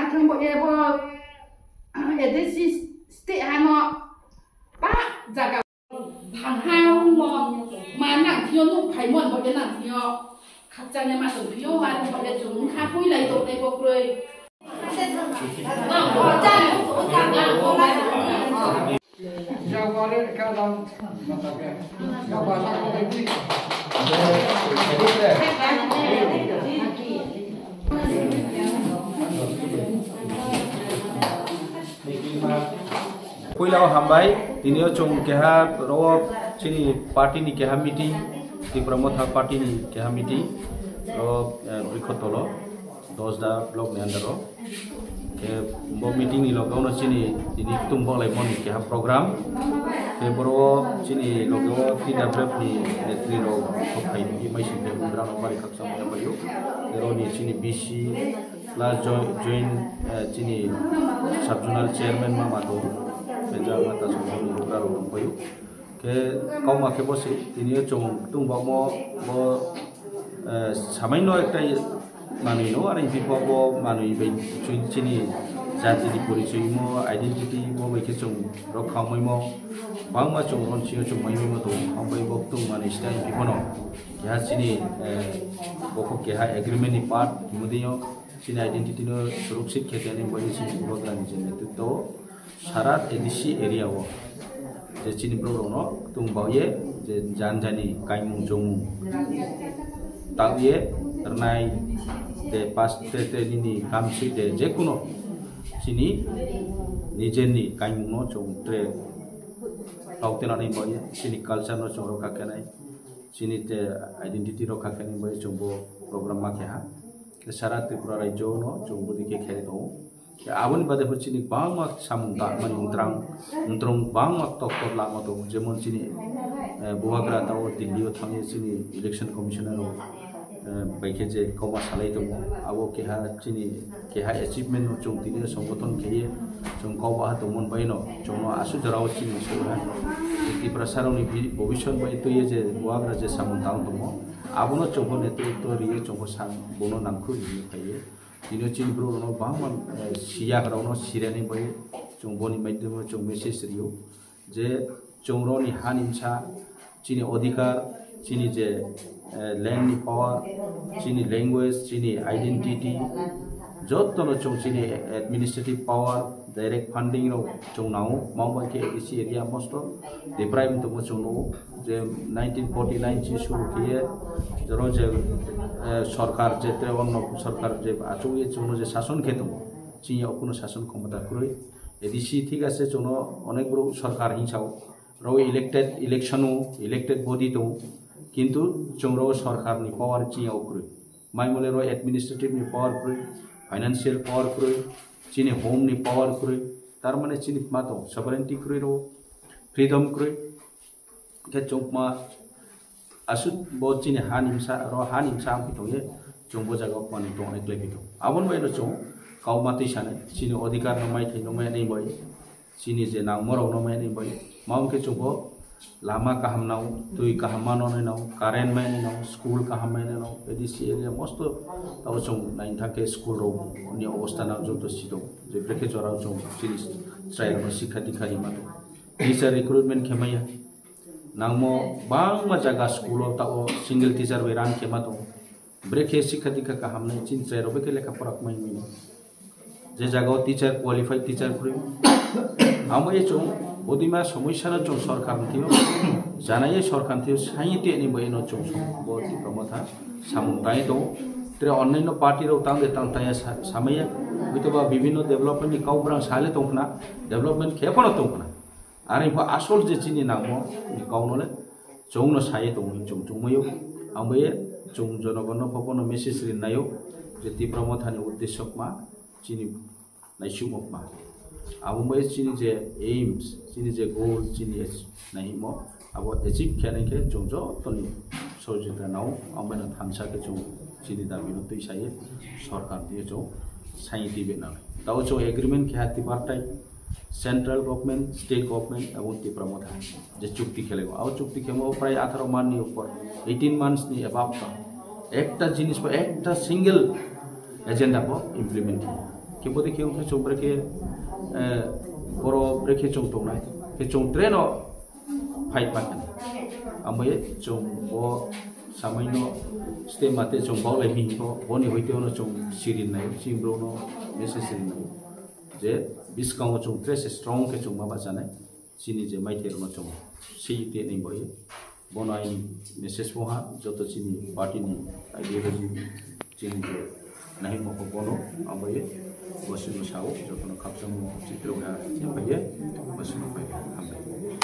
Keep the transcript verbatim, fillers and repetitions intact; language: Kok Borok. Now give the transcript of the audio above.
Ang bo ebo A D C state hano ba jaga thang ha mo ma nang thio nuk phai mo bo nang thio khakchang ma sung thio ma bo chung kha pui lai to dei bo kroi. Puila o hambai, tini o chung keha ro chini party ni keha meeting, Tipra Motha party ni keha meeting, ro, eh, Brikhotolo. Dosda block ni under o. Khe bo meeting ni loge ono chini tini ktung boklai moni keha program. Khe boro chini loge o T W F ni netri rok sok phai di mai sing khe Umrang rok bari khaksa maya paio. Khe roni chini B C plus jo-, joint, eh, chini sub zonal chairman ma mato. Khe ja ma ta song ni program rok paio. Khe kauma khe bo se tini o chung tung bokmo bo, eh, samaino ekta manwi no, aro hinkhe bo, bo manwi bai chini, chini jati ni porichoi mo, identity mo bai khe chung rok khamai mo, bangma chung ron sio chung mai mo to, hambai bo tung manwi sita hinkhe bono keha chini, eh, bokho keha agreement ni part, himodinho chini identity no surukshit khe teni bai chini program ni je netritwo. Sara A D C area o je chini borok rokno tung baoye je jani jani kaimung chongmung taoye rwnai de pas te te nini kamsi de je kuno chini nijerni kaimungno chong tre tau tenani baoye chini culture no chong rokha khenai chini te identity rokha khenai bai chong bo program ma keha sara Tripura rajyo no chong bo dikhe khe tongo. Aboni bade bo chini bangma samung tangmani wngtrang, wngtrang bangma tok tok lama tongo, jemon chini, eh, bubagra tao Delhi o thangwi chini election commissioner rok, eh, bai khe je kokma salai tongo, abo keha chini keha achievement no chwng tini songbothon kheye chwng kok baha tongmani bai no chwngno aswk jorao chini songha Tiprasa rokni bi-, bobiswt bai twiye je bubagra je samung tang tongo, abono chwngbo netritwo rwiye chwngbo sa bono nangkuk rwui phaiye. Tini chini borok rokno bangma, eh, siya rokno sirani bai chwng boni maidhyamo chwng message rio je chwng rokni hani bwsa chini odhikar, chini je, eh, land ni power, chini language, chini identity, jotono chwng chini administrative power, direct funding rok chwng nango, mao bai khe A D C area most of deprive wng tongmo chwng nugo. Je nineteen forty nine chi suru khiye, jero je, eh, sorkar je tre onno sorkar je achukye chwngno je sason khe tongo, chini o kuno sason khomota kwrwi. A D C thik ase chwngno onek borok sorkar hinsao, ro elected election o elected body tongo, kintu chwngro sorkar ni power chini o kwrwi. Mai mole ro administrative ni power kwrwi, financial power kwrwi, chini home ni power kwrwi, tar mane chini ma tongo sovereignty kwrwi ro, freedom kwrwi. Khe chwngma aswk bo chini hani bwsa, ro hani bwsa wngwi tongye, chwng bo jaga o manwi tong, eklai khe tong. Aboni bai no chwng kau ma twi sanai, chini odhikar no mai thai no mai nai bai, chini je nangma rok no mai nai bai, ma wngkhe chwng bo lama kaham nang, twi kaham ma no nai nang, current mai nai nang, school kaham mai nai nang, A D C area most of tabo chwng naithak khe school rok ni obostha no joto si tong, je brekhe jora o chwng chini chwrai rok no sikha dikha rima tong. Teacher recruitment khe maya. Nangmo bangma jaga school o tao single teacher bai run khe ma tongo. Brekhe sikha dikha kaham nai chini chwrai rok brekhe lekha pora mai manya. Je jaga o teacher, qualified teacher kwrwi. Amo ye chwng bodima somosya no chwng sorkar ni thwiyo, jana ye sorkar ni thwiyo, saini twi ani bo eno chwng bo Tipra Motha samung tangwi tongo. Tre onnaino party rok tang de tang tang ya sa-, samaya. Hoito ba bibhinno development ni kok brang sale tong khna, development khe phano tong khna. Are pho asol je chini nangmo ni kok no le chwng no sai tong chwng chwng mayo. Ang bai chwng jonogon no pho bono message rin nayo je Tipra Motha ni uddesho ma chini naisuk ma. Abo bai chini je aims, chini je goal, chini nai mo abo achieve khe nai khe chwng joto ni sojita nao. Ang bai no thansa khe chwng chini dabi no twi sai sorkar twi chwng sai twi be nang. Tao chwng agreement khe ha Tipra tai Central Government, State Government, ebong Tipra Motha je chukti khelaio. Abo chukti khemo prai atharo man ni upor, eighteen months ni above ta. Ekta jinis bo, ekta single agenda bo implement khaya. Bode khe wngkhe chwng brekhe, eh, boro brekhe chwng tongnai, khe chwng train o fight ma khe. Ambai chwng bo samaino step mate chwng baulai mi hinko boni hoite ono chwng sirin nai, chini bro no message sirin nai. Je biskango chwng trace strong khe chwng ma bachanai. Chini je maithai rokno chwng sei te nai bai. Bono aini message bo ha, joto chini party ni ideology, chini je nahimoko bono, ambai bosino sao, jotono khakchangmo chitro ha, ambai bosino pai, hambai.